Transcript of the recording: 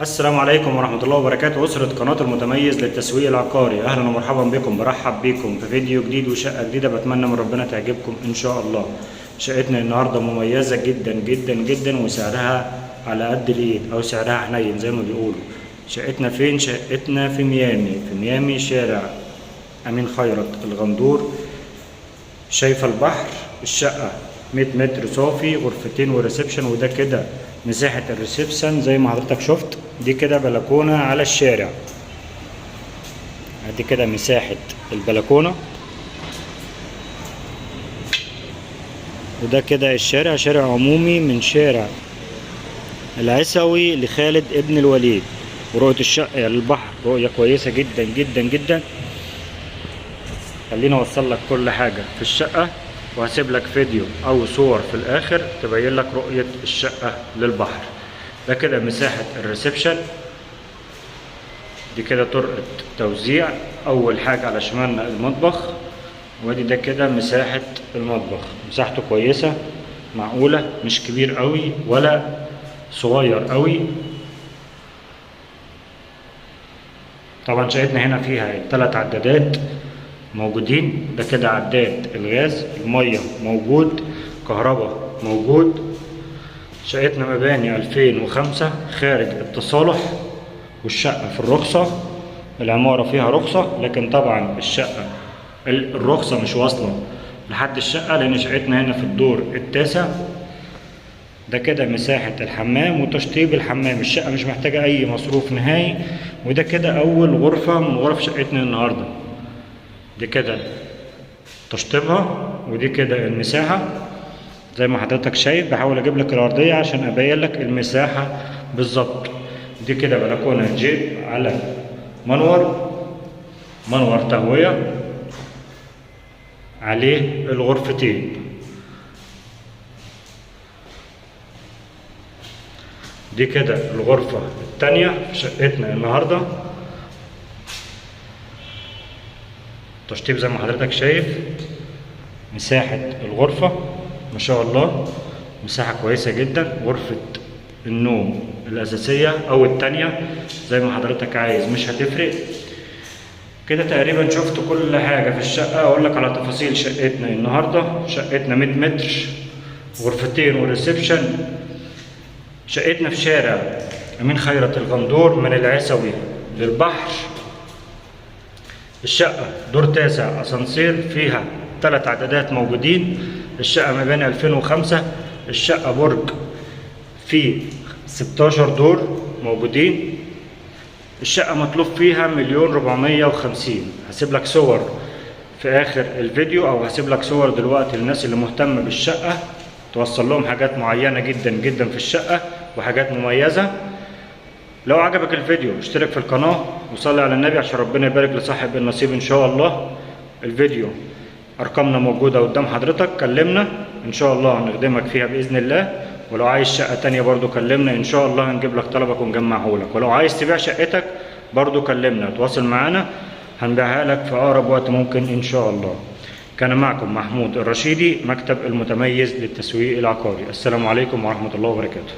السلام عليكم ورحمة الله وبركاته. أسرة قناة المتميز للتسويق العقاري، أهلا ومرحبا بكم. برحب بكم في فيديو جديد وشقة جديدة، بتمنى من ربنا تعجبكم إن شاء الله. شقتنا النهاردة مميزة جدا جدا جدا، وسعرها على قد الإيد أو سعرها حنين زي ما بيقولوا. شقتنا فين؟ شقتنا في ميامي، في ميامي شارع أمين خيرت الغندور، شايفة البحر. الشقة 100 متر صافي، غرفتين و reception، وده كده مساحة ال reception زي ما حضرتك شفت. دي كده بلكونة على الشارع، ادي كده مساحة البلكونة، وده كده الشارع، شارع عمومي من شارع العسوي لخالد ابن الوليد. ورؤية الشقة للبحر رؤية كويسة جدا جدا جدا. خليني اوصل لك كل حاجة في الشقة، وهسيب لك فيديو او صور في الاخر تبين لك رؤية الشقة للبحر. ده كده مساحة ال reception، دي كده طرقة توزيع. اول حاجة على شمالنا المطبخ، وادي ده كده مساحة المطبخ، مساحته كويسة معقولة، مش كبير قوي ولا صغير قوي. طبعا شقتنا هنا فيها 3 عدادات موجودين. ده كده عداد الغاز، المية موجود، كهرباء موجود. شقتنا مباني 2005 خارج التصالح، والشقة في الرخصة، العمارة فيها رخصة، لكن طبعا الشقة الرخصة مش واصلة لحد الشقة لأن شقتنا هنا في الدور التاسع. ده كده مساحة الحمام وتشطيب الحمام، الشقة مش محتاجة أي مصروف نهائي. وده كده أول غرفة من غرف شقتنا النهاردة، دي كده تشطيبها، ودي كده المساحة زي ما حضرتك شايف. بحاول اجيب لك الارضية عشان ابين لك المساحة بالظبط. دي كده بلكونة جيب على منور، منور تهوية عليه الغرفتين. دي كده الغرفة التانية في شقتنا النهاردة، تشطيب زي ما حضرتك شايف. مساحة الغرفة ما شاء الله مساحة كويسة جدا. غرفة النوم الأساسية أو التانية زي ما حضرتك عايز، مش هتفرق. كده تقريبا شفت كل حاجة في الشقة. أقول لك على تفاصيل شقتنا النهاردة. شقتنا 100 متر، غرفتين وريسبشن. شقتنا في شارع أمين خيرت الغندور من العسوي للبحر. الشقة دور تاسع، أسانسير، فيها 3 عدادات موجودين. الشقة ما بين 2005. الشقة برج فيه 16 دور موجودين. الشقة مطلوب فيها 1,450,000. هسيب لك صور في آخر الفيديو، أو هسيب لك صور دلوقتي للناس اللي مهتمة بالشقة، توصل لهم حاجات معينة جدا جدا في الشقة وحاجات مميزة. لو عجبك الفيديو اشترك في القناة وصلي على النبي عشان ربنا يبارك لصاحب النصيب إن شاء الله. الفيديو أرقامنا موجودة قدام حضرتك، كلمنا إن شاء الله هنخدمك فيها بإذن الله. ولو عايز شقة تانية برضو كلمنا إن شاء الله هنجيب لك طلبك ونجمعه لك. ولو عايز تبيع شقتك برضو كلمنا، تواصل معانا هنبيعها لك في أقرب وقت ممكن إن شاء الله. كان معكم محمود الرشيدي، مكتب المتميز للتسويق العقاري. السلام عليكم ورحمة الله وبركاته.